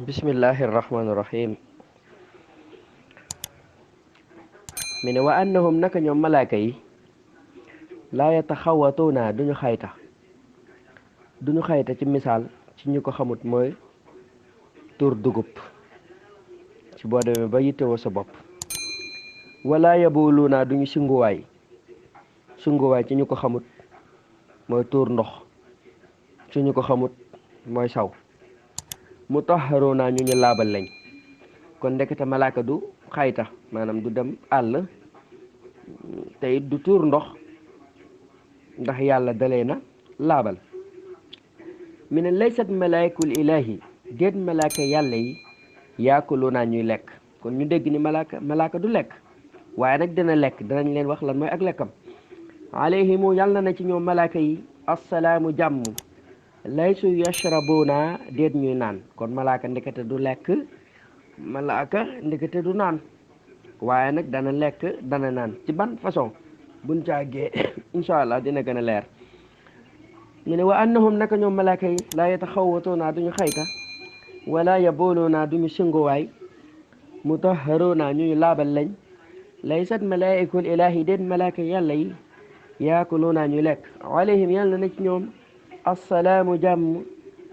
bismillahi irrahmani irrahim mi ne wa annahum naka ñoom malaaka yi laa yataxawatuuna duñu xayta ci misaal ci ñu ko xamut mooy tur dugub ci boo demee ba yittewoo sa bopp wala yabuluuna duñu sunguwaay ci ñu ko xamut mooy tuur ndox ci ñu ko xamut mooy saw mutahharuuna ñu laabal lañ kon ndekete malaaka du xayta maanaam du dem àll te it du tuur ndox ndax yàlla dalee na laabal mi ne laysat malaayikul ilaahi déet malaaka yàlla yi yaakuluuna ñuy lekk kon ñu dégg ni malaaka du lekk waaye nag dina lekk danañ leen wax lan mooy ak lekkam alayhimu yàlla na ci ñoom malaaka yi assalaamu jàmm laysu yashrabuuna déet ñuy naan kon malaaka ndekete du lekk malaaka ndekete du naan waaye nag dana lekk dana naan ci ban façon buñ caagee incha allah dina gën a leer ñu ne wa annahum naka ñoom malaaka yi laa yataxawatuuna duñu xayta wala yabuluuna duñu singuwaay mutahharuuna ñuy laabal lañ laysat malaa'ikul ilaahi déet malaaka yàlla yi yaakuluuna ñuy lekk alayhim yàlla na ci ñoom assalaamu jàmm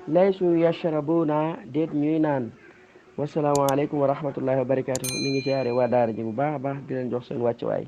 laysu yashrabuuna déet ñuy naan wasalaamu aleykum wa rahmatullahi wa barakatuh ni ngi siyaare waa daara ji bu baax a baax di leen jox seen wàccuwaay